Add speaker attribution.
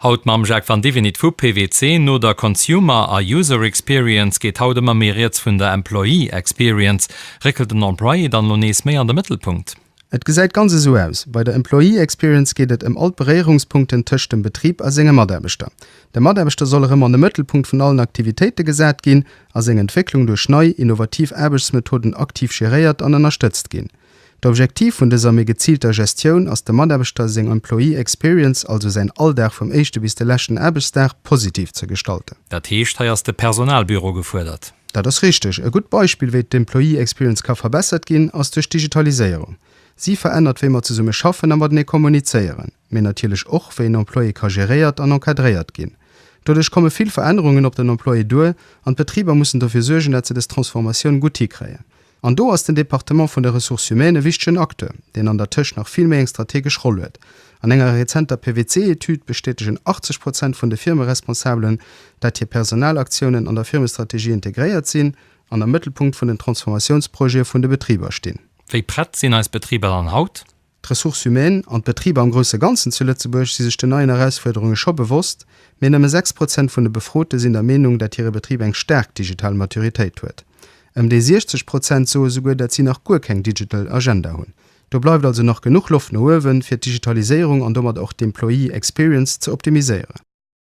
Speaker 1: Haut mam Jacques Vandivinit vu PwC. No der Consumer a User Experience geet haut ëmmer méi rieds vun der Employee Experience. Réckelt den Employé dann elo nees méi an de Mëttelpunkt?
Speaker 2: Et gesäit ganz esou aus. Bei der Employee Experience geet et ëm all d'Beréierungspunkten tëscht dem Betrib a senge Mataarbechter. De Mataarbechter soll erëm an de Mëttelpunkt vun allen Aktivitéite gesat ginn a seng Entwécklung duerch nei, innovativ Aarbechtsmethoden aktiv geréiert an ënnerstëtzt ginn. D'Objektiv vun dëser méi geziilter Gestioun ass dem Mataarbechter seng Employee Experience, also säin Alldag vum éischte bis de leschten Aarbechtsdag, positiv ze gestalten.
Speaker 1: Dat heescht, hei ass de Personalbüro gefuerdert.
Speaker 2: Dat ass richteg. E gutt Beispill, wéi d'Employee Experience ka verbessert ginn, ass duerch d'Digitaliséierung. Si verännert, wéi mer zesumme schaffen a matenee kommunizéieren, mee natierlech och, wéi en Employé ka geréiert an encadréiert ginn. Doduerch komme vill Verännerungen op den Employé duer an d'Betriber mussen dofir suergen, dat se dës Transformatioun gutt hikréien. An do ass den Département vun de Ressources humaines e wichtegen Acteur, deen an der Tëscht nach vill méi eng strategesch Roll huet. An enger rezenter PwC-Etüd bestätegen 80 Prozent vun de Firmeresponsabelen, dat hir Personalaktiounen an der Firmestrategie integréiert sinn an am Mëttelpunkt vun den Transformatiounsprojete vun de Betriber stinn.
Speaker 1: Wéi prett sinn eis Betriber dann haut?
Speaker 2: D'Ressources humaines an d'Betriber am grousse Ganzen zu Lëtzebuerg si sech den neien Erausfuerderunge scho bewosst, mee nëmme 6 Prozent vun de Befrote sinn der Meenung, dat hire Betrib eng staark digital Maturitéit huet. Ëm déi 60 Prozent soe souguer, dat si nach guer keng digital Agenda hunn. Do bleift also nach genuch Loft no uewen, fir d'Digitaliséierung an domat och d'Employee Experience ze optimiséieren.